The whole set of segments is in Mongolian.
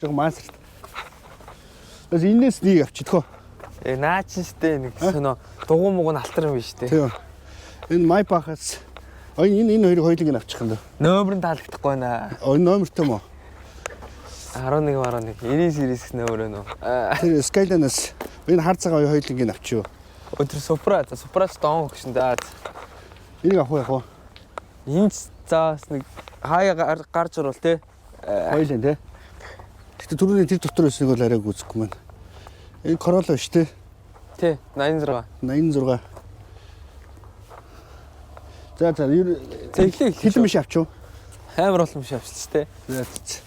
Жог мансарт. Бас энэс нэг авчидхөө. Э наа чи штэ нэг соно дугуй муг нь алтар юм биш штэ. Тийм. Энэ Maybach-аас энэ энэ хоёрыг хоёулыг нь авчих юм даа. Нөмөр нь таалагдахгүй байна. Энэ номертой юм уу? 11 11 99 99 нөмөр нөө. Тэр Skyline-аас энэ хар цагаан хоёулыг нь авчив. Өдөр Супра за Супра ч дон өгшин да. Энийг авах уу яах вэ? Энэ ч за бас нэг хаяа гарч ирвэл те. Хоёулын тий. Гэтэ түрүүний тэр дотор байсныг бол арай гүзэхгүй маань. Энэ Corolla биш тий. Тэ 86. 86. За за ер За эхлэе эхлэе. хилэн биш авчих уу? Амар олон биш авчиж те. За за.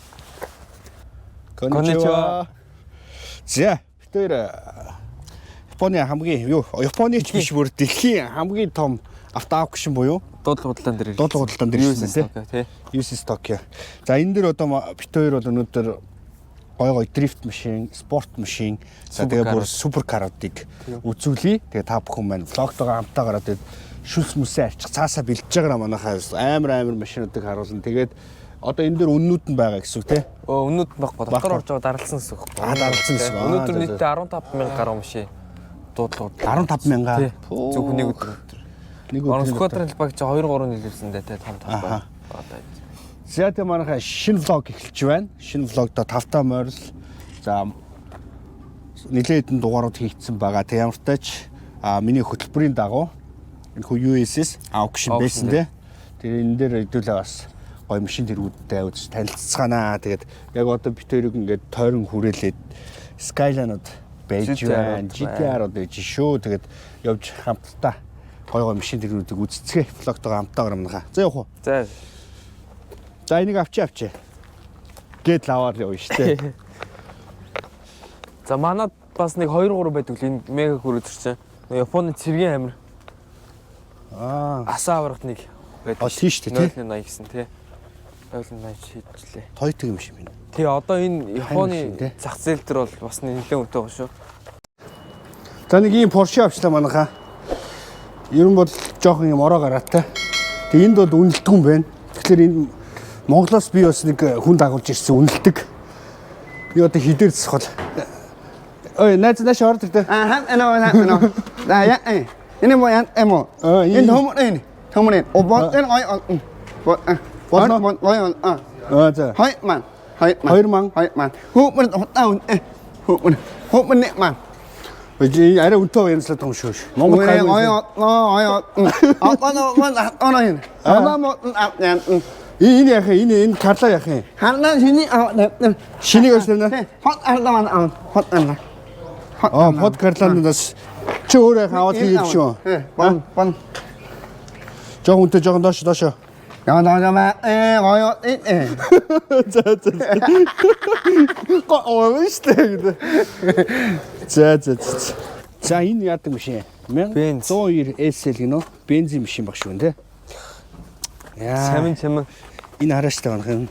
Конничива. За бид хоёр Японы хамгийн юу Японы ч биш бүр дэлхийн хамгийн том авто аукшн буюу Дуудлага худалдаан дээр. Дуудлага худалдаан дээр ирсэн тий. тий. UC Tokyo. За энэ дээр одоо бид хоёр бол өнөөдөр гой гой дрифт машин, спорт машин, за тэгээ бүр супер каруудыг үзүүлье. Тэгээ та бүхэн маань влогтойгоо хамтаа гараад тэгээд шүлс мүсээ арчих цаасаа бэлдэж байгаа манайхаа амар амар машинуудыг харуулна. Тэгээд одоо энэ дээр үннүүд нь байгаа гэсэн үг тий. Өө өнүүд байхгүй. Дотор Байхгүй. орж байгаа даралсан гэсэн үг. Аа, даралсан гэсэн үг. Аа, Өнөөдөр за, за. нийтдээ 15,000 гаруй машин дуудлага худалдаа. 15 мянга. Тий. Зөвхөн нэг өдөр. Нэг Орон өдөр. сквадрын баг чи 2 3 нийлүүлсэн дээ тий том том Аха. баг. Одоо За тэгээ манайхаа шинэ влог эхэлж байна. Шинэ влогдоо тавтаа морил. За нэлээд хэдэн дугаарууд хийгдсэн байгаа. Тэг ямар ч тач а миний хөтөлбөрийн дагуу энэ хүү USS auction Auction байсан тий. Тэр энэ дээр хэдүүлээ бас гоё машин тэргүүдтэй үзэж танилцгаанаа. Тэгээд яг одоо бид хоёрыг ингээд тойрон хүрээлээд Skyline-ууд байж GTR-ууд байна. GTR-ууд байж шүү. Тэгээд явж хамтдаа гоё гоё машин тэргүүдийг үзцгээе. Влогтойгоо хамтдаа гармнахаа. За явах уу? За За энийг авчи авчи. Гээд л аваад явна шүү дээ. За манад бас нэг 2 3 байдаг л энэ мега крузер чинь. Нөгөө Японы цэргийн амир Аа. асаа аврагт нэг байдаг. А тийм шүү дээ тий. 0.80 гэсэн тий. 0.80 шийдчихлээ. Toyota юм шиг байна. Тий одоо энэ машин, Японы тий. зах зээл дээр бол бас нэлээд үнэтэй байгаа шүү. За нэг ийм Porsche авчлаа манайхаа. Ер нь бол жоохон юм ороо гараатай. Тэг энд бол үнэлдэг юм байна. Тэгэхээр энэ Монголоос би бас нэг хүн дагуулж ирсэн үнэлдэг. Би одоо хідээр засах бол. Ой, найз нааш орд ирдэ. À hát em đâu hát em đâu. Là ya eh. Ini mau yan em mo. Ờ, Ini ini. thôm ini. Thôm ini. Ô bot cái oi oi. Bot à. Bot Bot bot oi à. Аа за. Хоёр man. Хоёр man. Хоёр ман. Хоёр man. Хүүп мэн таа э. Хүүп мэн. Хүүп мэн man. Ой, арай үнэтэй янзлаад байгаа юм шүү. Монгол Ой гайгүй. ой ой ой. А он он он энэ. Аа мо ап ян. Энэ яах юм? Энэ энэ Карла яах юм? Ханаа шиний аа. Шинийг авчлаа нэ. Хот ардаа ман аа. Хот ардаа. Аа, под Карланаас чи өөр яах аваад хийх шүү. Бон бон. Жохон үнэтэй жохон доош доошо. Яа даа даа э гоё э. За за. Гоо штэ гэдэг. За за за. За энэ яадаг машин? Бенз. 1190 SL гинөө. Бензин машин баг шүү нэ. Яа. Чамин чамин. Энэ харааштай байна юм.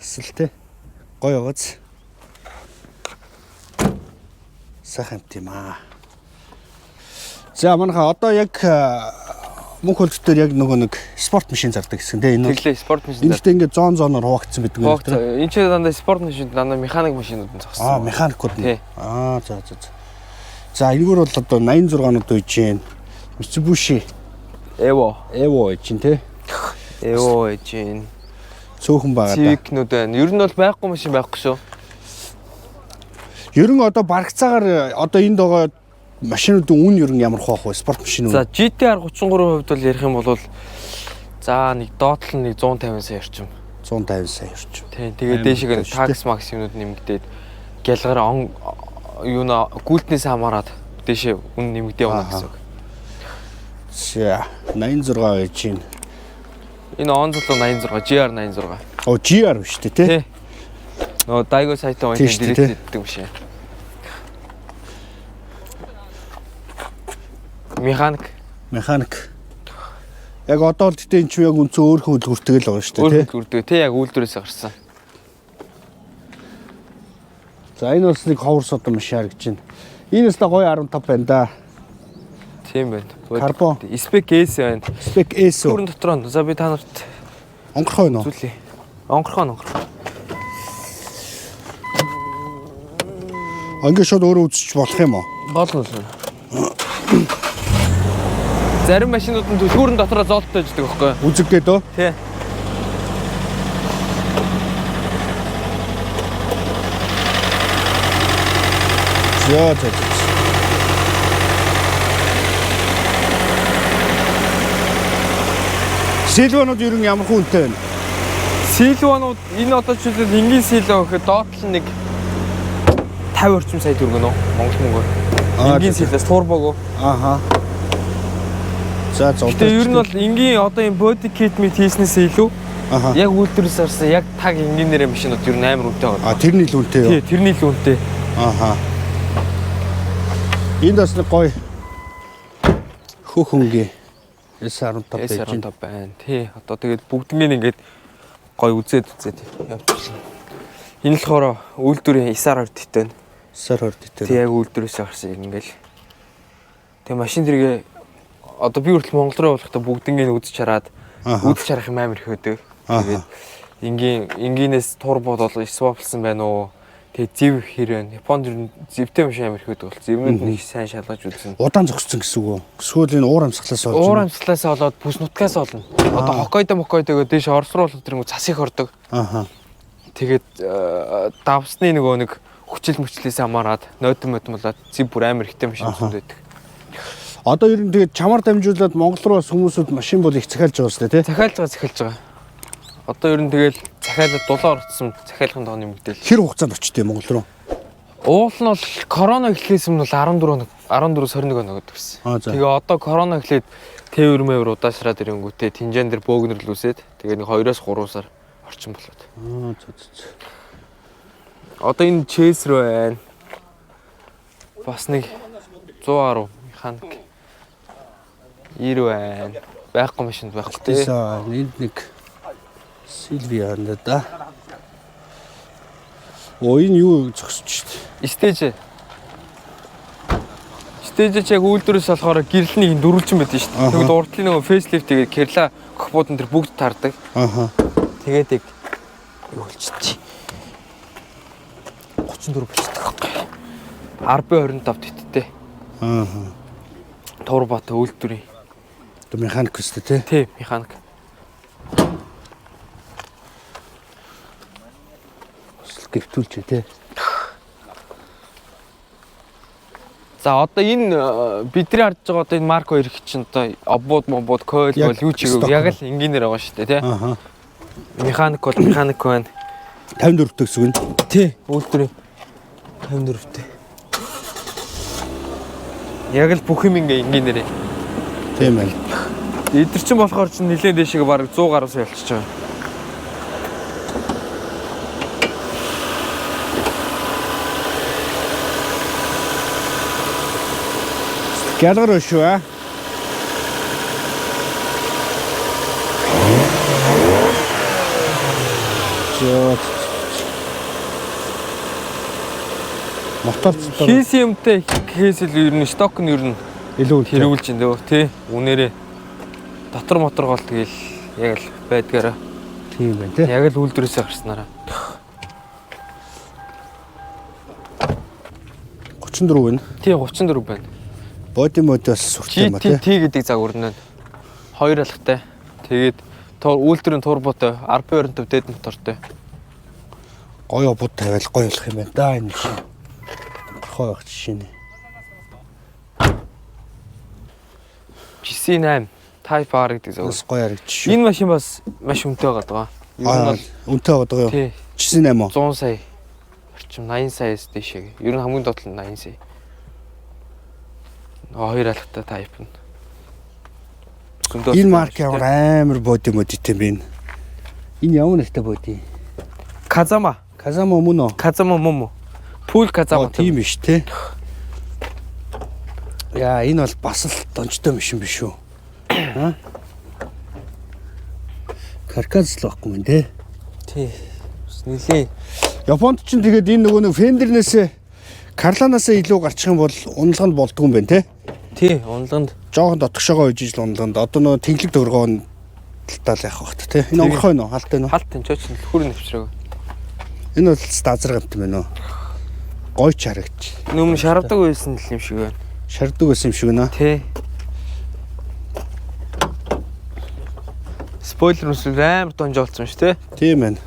Эсэлтэй. Гой огац. Сайхан амт юм аа. За манайха одоо яг мөнх хөлтөөр яг нөгөө нэг спорт машин зардаг гэсэн тийм энэ. бол- Тэглээ спорт машин. Энэ ихтэй ингээд зон зоноор хуваагдсан байдаг юм Хогт. Энэ ч дандаа спорт машин дандаа механик машинууд нь зогссон. Аа, механикууд нь. Тий. Аа, за за за. За, энэгээр бол одоо 86-нууд үйж гин. Mitsubishi Evo. Evo үйж гин тий. Evo гэж юм. Цөөхөн байгаа да. Civic-нүүд байна. Ер нь бол байхгүй машин байхгүй шүү. Ер нь одоо барагцаагаар одоо энд байгаа машинуудын үн ер нь ямар хавах вэ? Спорт машин За үн. GTR 33% бол ярих юм бол за нэг доотлол нь нэг 150 сая орчим. 150 сая орчим. Тийм тэгээд Амар дээшээ үнэтэй шүү такс макс юмнууд нэмэгдээд гялгар он юуна гүйлтнээс хамаарат дээшээ үн нэмэгдээ явна Аха. гэсэн үг. За, 86 үйж гин. Энэ онцлог 86 GR 86. О, GR биш үү тий? Тий. Нөгөө Daigo Saito Тийм энэ шүү дээ, дэрэгддэг юм шиг. Механик Механик. Яг одоо л гэтээ эн чинь яг үнцэн өөр хөлгөртгөл байгаа шүү дээ өөр тий. хөдөлгөрдөг тий яг үйлдвэрээс гарсан. За энэ бас нэг ховор содон машин харагдаж байна. Энэ бас гоё 15 байна да. Тийм байна. Карбон. Spec S байна. Spec S үү? Бүрэн дотор нь за би та нарт Онгорхой нөө. зүйлээ. Онгорхоо онгорхоо. Ингээд шууд өөрөө үзчих болох юм уу? Болно болно. Зарим машинууд нь түлхүүрэн дотроо зоолттой байдаг байхгүй юу? Үзэг гээд өө. Тий. За за за. Силванууд ер нь ямар хүн үнэтэй байна? Силванууд энэ одоо жишээлбэл энгийн силва гэхэд доотлол нэг 50 орчим сая төгрөг нөө Монгол мөнгөөр. Энгийн силвээс турбог. Аха. За за. Гэтэ ер нь бол энгийн одоо энэ body kit мэт хийснээс илүү яг үйлдвэрлээс гарсан яг таг энгийнээрээ машинууд ер нь амар үнэтэй байгаа. А тэр нь илүү үнэтэй юу? Тий, тэр нь илүү үнэтэй. Аха. Энд бас нэг гоё хөхөнгийн S15 байж байна. S15 байна. Тий. Одоо тэгээд бүгднийг ингээд гоё үзээд үзээд явчихлаа. Энэ болохоор үйлдвэрийн 9-аар 20 дэхтэй байна. 9-аар 20 дэхтэй. Тий, яг үйлдвэрээс гарсан юм ингээл. Тэгээ машин тэргээ одоо би хүртэл Монгол руу явахдаа бүгднийг үзэж хараад үзэж харах юм амар их байдаг. Тэгээд энгийн энгийнээс турбод бол сваплсан байна уу? Тэгээ зэв хэр байна? Японд ер нь зэвтэй машин амар их байдаг бол зэвнүүд нь их сайн шалгаж үзэн. Удаан зогссон гэсэн үг үү? Эсвэл энэ уур амьсгалаас болж Уур амьсгалаас болоод бүс нутгаас олно. Одоо Хоккайдо Моккайдо гэдэг дээш Орос руу болоод тэр нэг цас их ордог. Аха. Тэгээд давсны нөгөө нэг хүчил мөчлөөс хамаарад нойтон модон болоод зэв бүр амар ихтэй машин зөнд байдаг. Одоо ер нь тэгээд чамаар дамжуулаад Монгол руу бас хүмүүсүүд машин бол их захиалж байгаа шүү дээ, тий? Захиалж байгаа, захиалж байгаа. Одоо ер нь тэгэл захиалаад дулаан орцсон захиалгын тоо нэмэгдээл. Хэр хугацаанд очтой Монгол руу? Уул нь бол корона эхлээс өмнө бол 14 хоног, 14 21 хоног гэсэн. Тэгээ одоо корона эхлээд тээвэр мэвэр удаашраад ирэнгүүтээ тэнжэн дээр бөөгнөрлүүсээд тэгээ нэг 2-3 сар орчин болоод. Аа зөө зөө. Одоо энэ Chase рүү байна. Бас нэг 110 механик. 90 байна. Байхгүй машинд байхгүй тий. Энд нэг Сильвия байна да. Оо энэ юу зогсож штт. Стейж. Стейж ч яг үйлдвэрээс болохоор гэрэл нэг дөрвөлжин байдаг штт. Тэгвэл урдлын нөгөө фейслифт тэгээд керла капот энэ төр бүгд таардаг. Аха. Тэгээд яг юу болчихчих. 34 болчихдог байхгүй. RB25 тэттэй. Аха. Турбото үйлдвэрийн. Одоо механик өстэй тий. Тий, механик. Гэвтүүлж тий. За одоо энэ бидний харж байгаа одоо энэ Марк 2 их чинь одоо обууд мобууд койл бол юу ч игэв яг л энгийнээр байгаа шүү дээ тий. Аха. Механик бол механик байна. 54 дэх гэсэн үг нь. Тий, үйлдвэрийн 54-тэй. Яг л бүх юм ингээ энгийнээр. Тийм байна. Эдгэр чинь болохоор чинь нилээн дэшег бараг 100 гаруй сая болчихж байгаа. Гялгар шүү аа. За. Мотор цэцэр. Хийсэн юмтай хийсэл ер нь сток нь ер нь илүү хэрүүлж ин дөө тий. Үнээрээ дотор мотор гол тэгэл яг л байдгаараа. Тийм байна тий. Яг л үйлдвэрээсээ гарснараа. 34 байна. Тий 34 байна. Боди мод бас сүртэй юм а тий. T гэдэг загвар нь хоёр алгатай. Тэгээд үйлдвэрийн турботой RB25 дээд мотортой. Гоё обод тавиал гоё болох юм байна да энэ шиг. Горхоо байх жишээ нэ. GC8 Type R гэдэг загвар. Бас гоё харагдчих шүү. Энэ машин бас маш үнэтэй байгаа даа. Ер нь бол үнэтэй байгаа юу? Тий. GC8 уу? 100 сая орчим 80 саяас дээшээ. Ер нь хамгийн доод нь 80 сая. Хоёр алгатай Type нь. Энэ марк ямар амар боди модитэй юм бэ энэ. Энэ ямар нэртэй боди? Казама. Казама мөн үү? Казама мөн үү? Пул Казама. Тийм биш те. Яа, энэ бол бас л донжтой машин биш үү? Аа? Каркас л байхгүй мэн те. Тий. Бас нилээ. Японд ч тэгээд энэ нөгөө нэг Фендернээс Карланаасаа илүү гарчих юм бол унлганд болдгүй юм байна те. Тий, унлганд. Жохон дотгошоогоо үжиж л унлганд. Одоо нөгөө тэнглэг дөргөө талтаа л явах бат те. Энэ онгорхой нөө, хаалтай нөө. Хаалт энэ чоч хөрөн нэвчрэг. Энэ бол дазар гамт юм байна уу? Гоё ч харагдчих. Нүм шарвдаг байсан л юм шиг байна. Шардаг байсан юм шиг нэ. Тий. Спойлер мүсэл амар донжоолцсон шүү дээ. Тийм байна.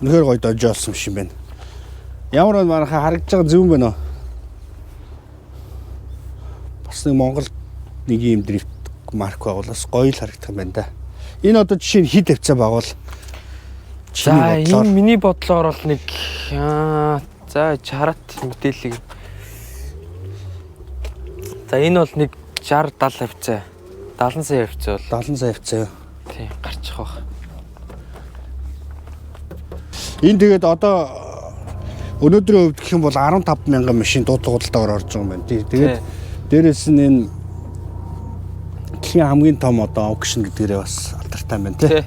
Үнэхээр гоё донжоолсон юм шиг байна. Ямар байна манайхаа харагдж байгаа зөв юм байна уу? Бас нэг Монгол нэг юм дрифт марк байгуулаас гоё л харагдах юм байна да. Энэ одоо жишээ нь хэд тавьцаа байгуул. За энэ миний бодлоор бол нэг за чарат мэдээллийг. За энэ бол нэг 60 70 хавцаа. 70 сая хавцаа бол 70 сая хавцаа. Тийм гарчих واخ. Энэ тэгээд одоо өнөөдрийн хувьд гэх юм бол 15 мянган машин дуудлага худалдаагаар орж байгаа юм байна. Тэгээд дээрэс нь энэ дэлхийн хамгийн том одоо auction гэдгээрээ бас алдартай юм байна тий.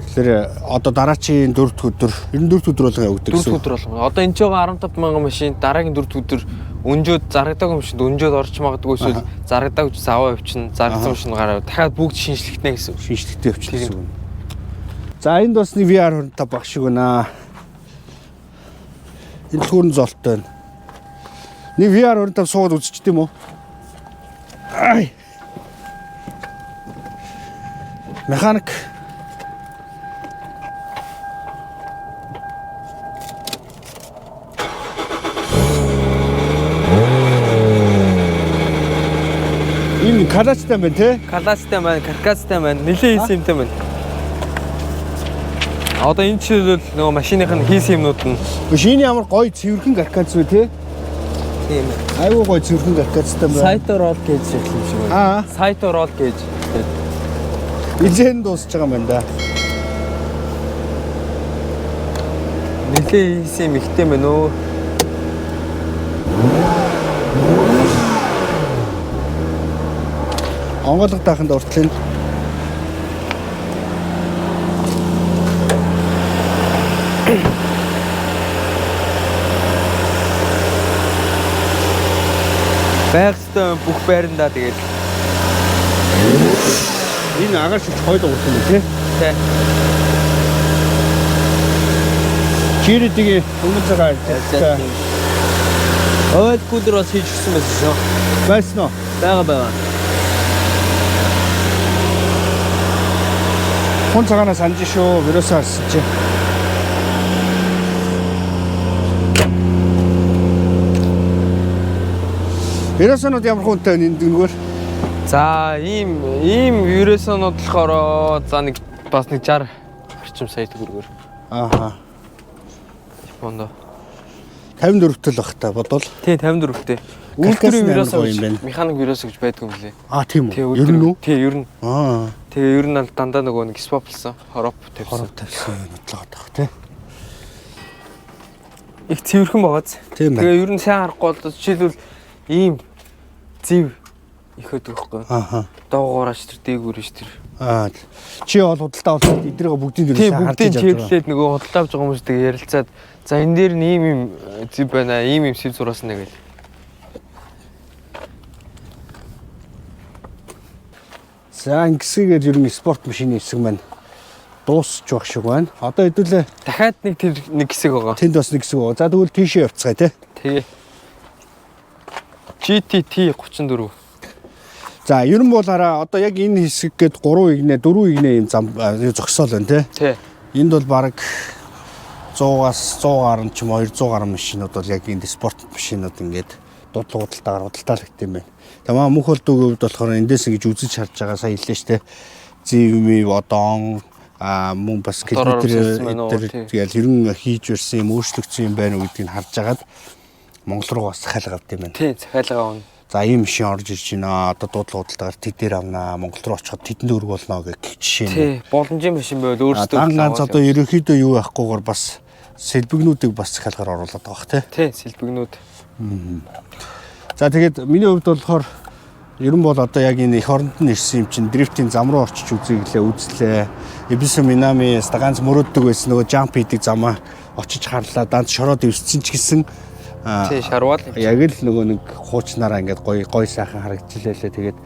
Тэгэхээр одоо дараачийн 4 дахь өдөр 94 дахь өдөр болгон явагддаг гэсэн. 4 дахь өдөр болгон. Одоо энэ ч байгаа 15 мянган машин дараагийн 4 дахь өдөр өнжөөд зарагдаагүй машинд өнжөөд орж магадгүй эсвэл зарагдаагүй ч аваа явчихна. Зарагдсан машин гараа дахиад бүгд шинжлэхнэ гэсэн. Шинжлэхтэй явчихна гэсэн үг. За энд бас нэг VR25 баг шиг байна. Энэ түүрэн золтой байна. Нэг VR25 суугаад үзчихдэг юм уу? Ай. Механик. Энэ калачтай байна те? Калачтай байна, каркастай байна, нэлээд хийсэн юмтай байна. Одоо энэ жишээлбэл нөгөө машиных нь хийсэн юмнууд нь. Биш энэ ямар гоё цэвэрхэн каркас вэ те? Тийм. Айгүй гоё цэвэрхэн каркастай байна. Сайто рол гэж хэлсэн юм шиг байна. Аа. Сайто рол гэж. Эзэн дуусч байгаа юм байна да. Нэлээд хийсэн юм ихтэй байна өө. Онгойлго дааханд уртлын Байх ёстой бүх байрандаа тэгэл. Энэ агаар шилж хойд урт юм тий. Тэ. Чиридийг өмнө цагаар арилжаа. Ойл кулер бас хийж өгсөн байсан шүү. Байсан уу? Бага. Хүн цагаанаас санаж шүү. Вирусаа харсан чи. Вирусонууд ямар хүнтэй вэ энэ дөнгөөр? За ийм вирусонууд болохоор за нэг бас нэг 60 орчим сая төгрөгөөр. Ааха. Японд 54 төл бах та бодвол. Тий 54-тэй. Үйлдвэрийн вирус гоё юм байна. Механик вирус гэж байдгүй юм лээ. Аа тийм үү. Ер нь үү? Тий ер нь. Аа. Тэгээ ер нь бол дандаа нөгөө нэг сваплсан, хороп тавьсан. Хороп тавьсан нотлоод байгаа тий. Их цэвэрхэн байгааз. Тэгээ ер нь сайн харахгүй бол жишээлбэл ийм зэв их өгдөг байхгүй. Ааха. Доогоорооч тэр дээгүүрээч тэр. Аа. Чи бол худалдаа авах эдрийг бүгдийн дөрөв сайн харж байгаа. Тийм бүгдийг чеклээд нөгөө худалдаа авч байгаа хүмүүс тэгээ ярилцаад за энэ дээр нь ийм ийм зэв байна, ийм ийм сэв зураасан нэ гэл. За ингэсгээд ер нь спорт машины хэсэг маань дуусч байх шиг байна. Одоо хэдүүлээ дахиад нэг тэр нэг хэсэг байгаа. Тэнд бас нэг хэсэг байгаа. За тэгвэл тийшээ явцгаая те. Тэгээ. GTT 34. За ер нь бол хараа одоо яг энэ хэсэг гээд 3 игнэ 4 игнэ юм зам зогсоол байна те. Тий. Энд бол бараг 100-аас 100 гаруй ч юм уу 200 гаруй машинууд бол яг энд спорт машинууд ингээд дудлага худалдаагаар худалдаалагдсан юм байна. Тэгээ маа мөнх болдоогийн хувьд болохоор эндээс ингэж үзэж харж байгаа сая хэллээ штэ. Зэвми водон мөн бас километр тэгэл ер нь хийж барьсан юм өөрчлөгдсөн юм байна уу гэдгийг харж агаад Монгол руу бас захиалга авд юм байна. Тий, захиалга авна. За ийм машин орж ирж байна. Одоо дуудлага худалдаагаар тэд дээр авнаа. Монгол руу очиход тэдэнд өрг болно гэх жишээ нь. Тий, боломжийн машин байвал өөрсдөө дан ганц одоо ерөнхийдөө юу байхгүйгээр бас сэлбэгнүүдийг бас захиалгаар оруулаад байгаа бох тий. Тий, сэлбэгнүүд. За тэгээд миний хувьд болохоор ер нь бол одоо яг энэ эх оронд нь ирсэн юм чинь дрифтийн зам руу орчиж үзье гэлээ үзлээ. Ebisu Minami ганц мөрөөддөг байсан нөгөө jump хийдэг замаа очиж харлаа. Данц шороод ивссэн ч гэсэн тий шарвал яг л нөгөө нэг хуучнараа ингээд гоё гоё сайхан харагдчихлээ лээ. Тэгээд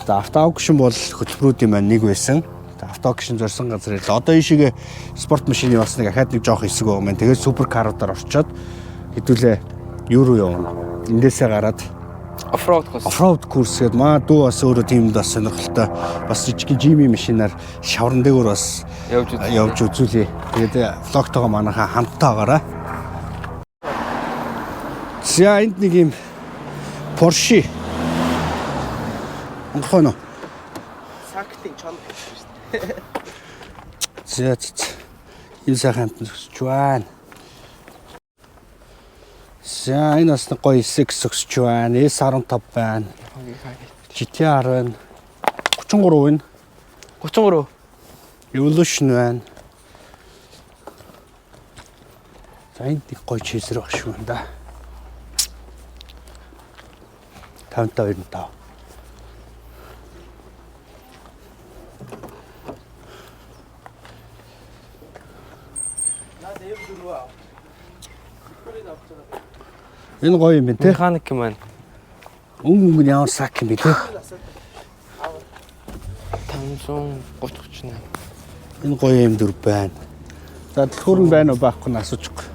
за авто аукшн бол хөтөлбөрүүдийн маань нэг байсан. Авто аукшн зорьсон газар ирлээ. Одоо ийшээ спорт машины бас нэг ахаад нэг жоох хэсэг байгаа маань. Тэгээд супер каруудаар орчоод Хэдүүлээ юу руу явна. Эндээсээ гараад Off-road course. Off-road course гэдэг маа дүү бас өөрөө тиймд бас сонирхолтой. Бас жижигхэн Jimny машинаар шавран дээгүүр бас Явж үзье. явж үзүүлье. Тэгээд vlog тойгоо манайхаа хамтаа байгаарай. За энд нэг юм Porsche. Онгоно. Сактын чон гэж шүү дээ. За за. Энэ сайхан амтан зөксөж байна. За энэ бас нэг гоё S6 зөксөж байна. S15 байна. GTR байна. 33 байна. 33. Evolution байна. За энд нэг гоё чизэр баг шүү да. 52 95. Энэ гоё юм байна те. Механик юм байна. Өнгө өнгө нь ямар сак юм бэ те. 530 38. Энэ гоё юм дүр байна. За түлхүүр нь байна уу байхгүй нь асуучихгүй.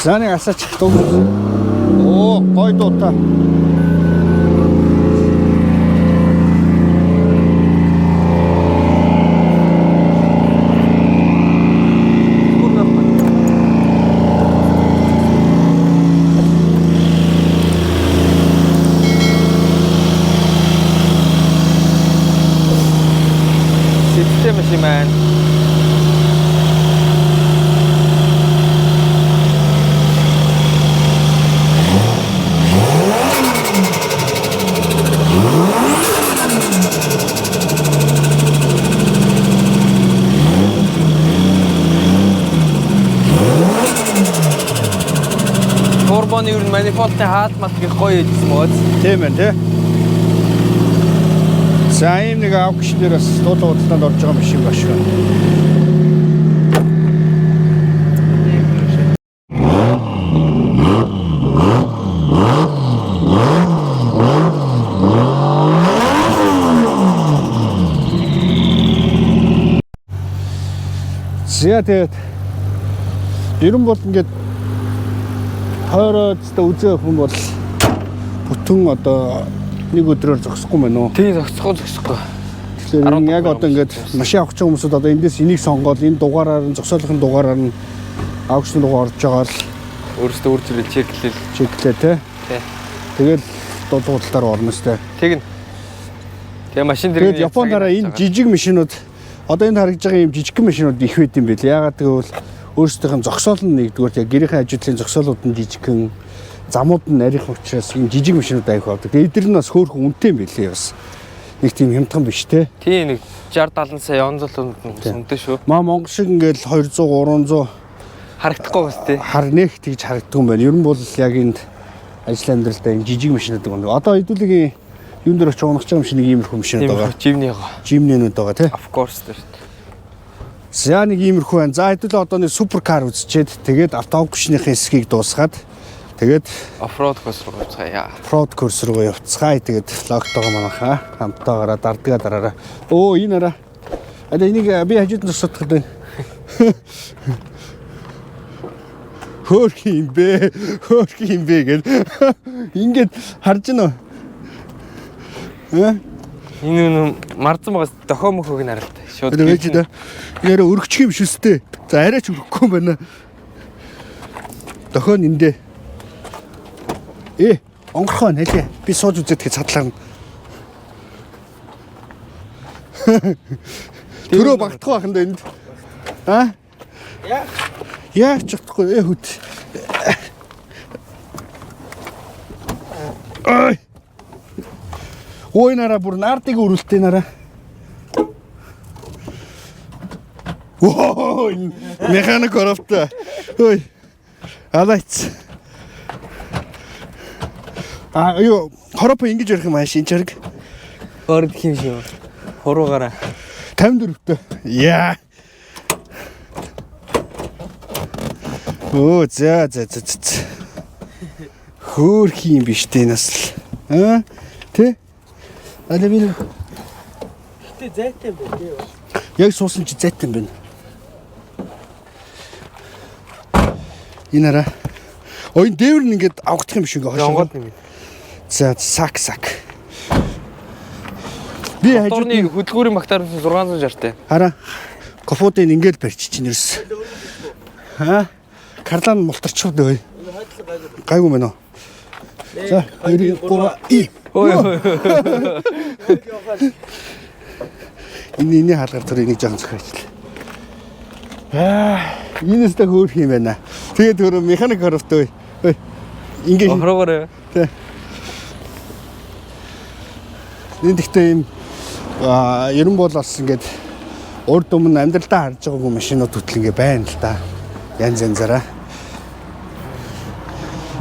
За нэг асаачих дуу. Оо гоё дуутай. Сэттэй машин байна. Турбоны ер нь манифолдын хаалт мат гэх гоё хэлсэн бооз. Тийм байна тий. За ийм нэг авгч дээр бас дуудлага худалдаанд орж байгаа машин баг шүү. За тэгээд ер нь бол ингээд тойроод өстө үзээ хүн бол бүтэн одоо нэг өдрөөр зогсохгүй мэн үү. Тийм зогсохгүй зогсохгүй. Тэгэхээр энэ яг одоо ингээд машин авах гэж хүмүүсүүд одоо эндээс энийг сонгоод энэ дугаараар нь зогсоолын дугаараар нь auction руу орж байгаа л Өөрөөсөө үр зүрэл check лээл. check лээ те. Тий. Тэгэл дуудлага худалдаар орно сте. Тэгнь. Тэгээ машин дэр Тэгээд Японд хараа энэ жижиг машинууд одоо энд харагдж байгаа ийм жижигхэн машинууд их байд юм бэл. Яагаад гэвэл өөрсдийнх нь зогсоол нь нэгдүгээр яг гэрийнхээ ажлын зогсоолууд нь жижигхэн замууд нь нарийнх учраас ийм жижиг машинууд аяг авдаг. Тэгээд эдгээр нь бас хөөрхөн үнэтэй юм билээ бас. Нэг тийм хямдхан биш те. Тийм нэг 60 70 сая онцлол үнэтэй шүү. Маа Монгол шиг ингээл 200 300 Харагдахгүй бас тий. хар нэх тэгж харагддаг юм байна. Ер нь бол яг энд ажил амьдралдаа энэ жижиг машинууд байна. Одоо хэдүүлгийн юун дээр очиж унах юм шиг нэг иймэрхүү машинууд байгаа. Jimny гоо. Jimny нүүд байгаа тий. Of course тэр. За нэг иймэрхүү байна. За хэдүүлээ одоо нэг supercar үзчихэд тэгээд автоавгчныхын хэсгийг дуусгаад тэгээд Off-road course руу явцгаая. road course руу явцгаая. Тэгээд vlog тойгоо манайхаа хамтаа гараа дардгаа дараараа. Өө энэ араа. Одоо энийг би хажууд нь зогсоодох гэдэг. Хөөх юм бэ? Хөөх юм бэ гэл. Ингээд харж гинөө. Э? Энэ нү марцсан байгаас дохоо мөхөөг нь харалтай. Шууд Тэр байж да. Ярэ өргөчих юм шүстэй. За арайч өргөхгүй юм байна. Дохоо нэндэ. Э, онгорхоо нэлээ. Би сууж үзээд тэгэхээр цадлаа. Төрөө багтах байх юм да энд. А? Яа. Яа ч чадахгүй э хөт. Ай. Ой нараа бүр нардыг өрүүлтээ нараа. Оо энэ механик оровтой. Ой. Алайц. А юу хоропо ингэж ярих юм ааш энэ чарг. Хөрд юм шиг. Хуруугаараа. 54-тэй. Яа. Өө за за за за. Хөөх юм биш дээ нас л. Аа? Тэ? Аль би Гэтэ зайтай юм байна тий. Яг суусан чи зайтай юм байна. Энэ араа. Ой, энэ дээвэр нь ингээд авгдах юм шиг ингээ хошоо. Онгод юм. За, сак сак. Би хажууд Моторны хөдөлгүүрийн багтаар 660 тай. хараа. Капотыг ингээд барьчих чинь ерөөс. Аа? Карлан мултарчих дөө. Гайгүй мэн үү? За, 2 3 и. Ой ой. Энэ энэ хаалгаар төр энийг жоохон зохиочлаа. Аа, энэс та хөөх юм байна. Тэгээд өөрөө механик хоровтой. Ой. Ингээ Охрогоор. энэ гэхдээ ийм ер нь бол бас ингээд урд өмнө амьдралдаа харж байгаагүй машинууд хөтөл ингээ байна л да. Янз янзаараа.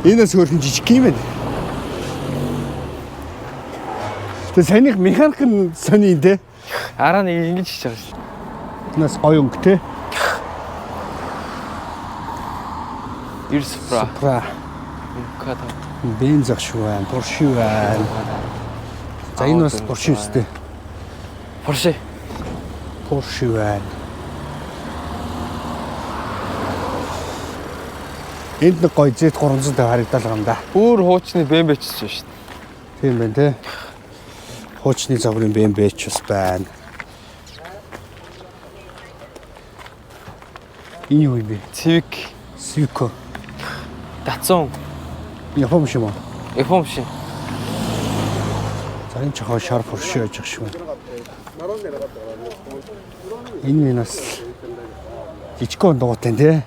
Энэс хөөрхөн жижиг юм байна. Тэгээ саяных механик нь сони юм те. Араа нэг ингэж хийж байгаа шүү. Энэс гоё өнгө те. Ерс Пра. Пра. Мк5. Бенз ах шүү байна, Porsche байна. За энэ бас Porsche үстэй. Porsche. Porsche байна. Энд нэг гоё Z350 харагдал байгаа юм да. Бүр хуучны BMW ч гэсэн шүү дээ. Тийм байна те. Хуучны загварын BMW ч бас байна. Энэ юу юм бэ? Civic, Civic. Datsun, Япон биш юм уу? Япон биш. За энэ жоохон шар Porsche яж шиг байна. Энэ минь бас жижигхэн дугуйтай тий.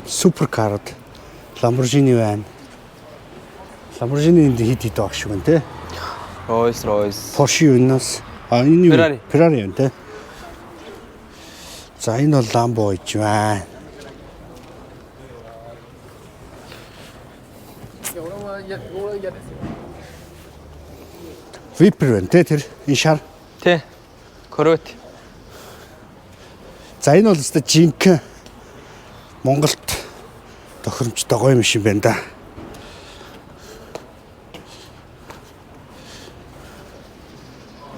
Суперкард Lamborghini байна. Lamborghini энд хит хит баг шиг байна тий. Rolls Royce. Porsche юу нас? А энэ юу? Ferrari. Ferrari юм тий. За энэ бол Lambo гэж байна. Viper байна тий тэр энэ шар. Тэ. Corvette. За энэ бол өстой жинхэнэ Монголд тохиромжтой гоё машин байна да.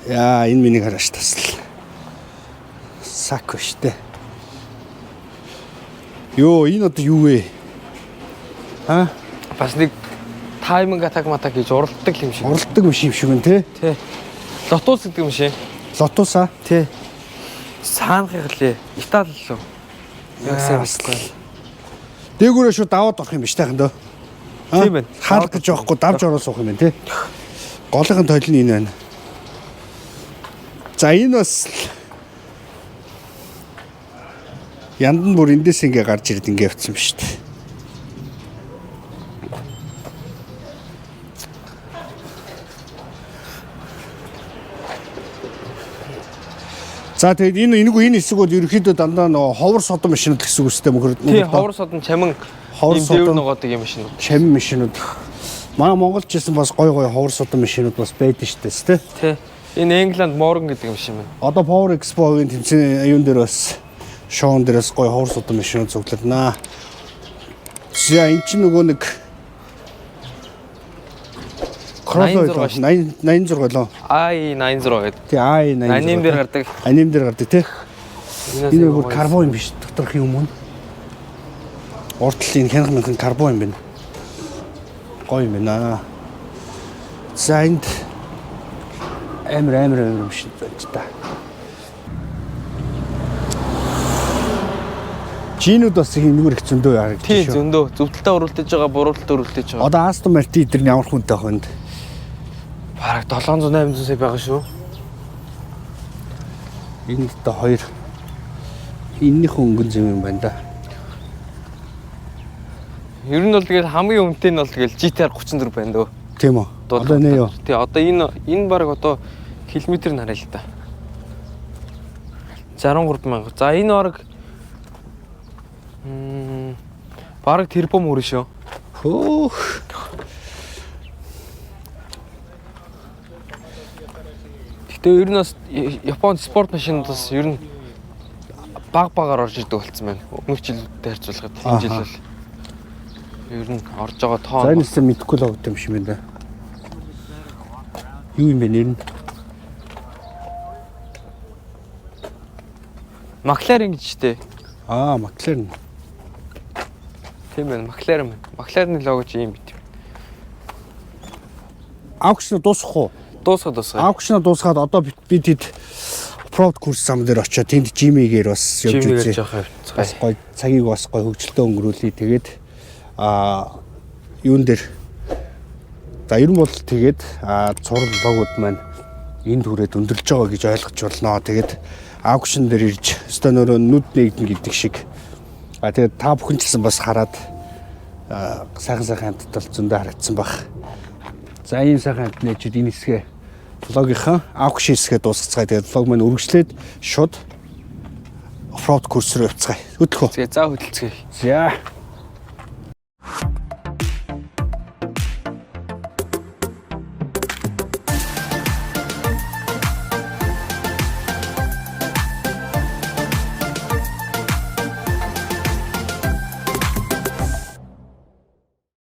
Яа, энэ миний гараж тасал. Сак штэ. Йоо, энэ одоо юу вэ? А, Бас нэг тайминг атак матак гэж уралддаг юм шиг. уралдаг машин юм шиг байна те. Тэ. Lotus гэдэг юм шиг. Lotus а. Тэ. Саанхыг лээ. Итали лөө. Яг сайн мэдгүй. Дээгүүрээ шууд даваад орох юм биш тайхан дөө. Тийм байна. Хаалх гэж явахгүй давж ороо суух юм байна те. Голынх нь тойл нь энэ байна. За энэ бас янд нь бүр эндээс ингээ гарч ирд ингээ явцсан ба шүү дээ. За тэгээд энэ энэгүй энэ хэсэг бол ерөнхийдөө дандаа нөгөө ховор содон машинууд гэсэн үг үстэй мөхөр. Тий, ховор содон чамин Ховор ийм дээвэр содон. ногоодог юм шинүүд. Чамин машинууд. Манай Монголд ч гэсэн бас гой гой ховор содон машинууд бас байдаг шүү дээ, тэ. Тий. Энэ England Morgan гэдэг юм шиг байна. Одоо Power Expo-гийн тэмцээн юун дээр бас шоун дээр бас гой ховор содон машинууд цугларнаа. За эн чинь нөгөө нэг Corolla 86 80 86 лөө. I86 гэдэг. Тий i 86. Аним дээр гардаг. Аним дээр гардаг тий. Энэ Энэ бүр карбон юм биш доторх юм уу? Урд талын хянах мянхан карбон юм байна. Гоё юм байна. За энд амар амар амар юм шиг байж та. Жинүүд бас их энэгээр их зөндөө харагдаж Тий, шүү. зөндөө. Зөвтөлтөө өрүүлдэж байгаа, буруултаа өрүүлдэж байгаа. Одоо Aston Martin эдгээр нь ямар хүнтэй ах вэ? Бараг 700 800 сая байгаа шүү. Энд одоо хоёр энэнийх өнгөн зэм юм байна да. Ер нь бол тэгэл хамгийн үнэтэй нь бол тэгэл GTR 34 байна дөө. Тийм үү? Одоо нэ юу? Тий, одоо энэ бараг одоо километр нь харъя л да. 63 мянга. За энэ бараг бараг тэрбум хүрнэ шүү. Хөөх. Гэтэ ер нь бас Японд спорт машинууд бас ер нь баг багаар орж ирдэг болсон байна. Өмнөх жилүүдтэй харьцуулахад энэ жил бол ер нь орж байгаа тоон. За энэ хэсэг мэдхгүй л байгаа юм шиг байна да. Юу юм бэ нэр нь? McLaren гэж штэ. Аа, McLaren. Тийм байна. McLaren байна. McLaren-ы лого чи ийм бит. Auction дуусах уу? Дуусга дуусга. Auction дуусгаад одоо би тэд off-road course зам дээр очиод тэнд Jimmy-гээр бас явж Жимигээр үзье. жоох явцгаая. Бас гоё цагийг бас гоё хөгжилтөө өнгөрүүлье. Тэгээд юун дээр за ер нь бол тэгээд цуврал vlog ууд маань энд хүрээд өндөрлж байгаа гэж ойлгож болно. Тэгээд auction дээр ирж өстой нөрөө нүд нэгдэн гэдэг шиг. Тэгээд та бүхэн ч гэсэн бас хараад сайхан сайхан амьтад бол зөндөө харагдсан байх. За, ийм сайхан амьтны чид энэ хэсгээ vlog ийнхаа auction хэсгээ дуусгацгаая. Тэгээд vlog маань үргэлжлээд шууд off-road course руу явцгаая. Хөдлөх үү? Тэгээ за, хөдөлцгээе. За.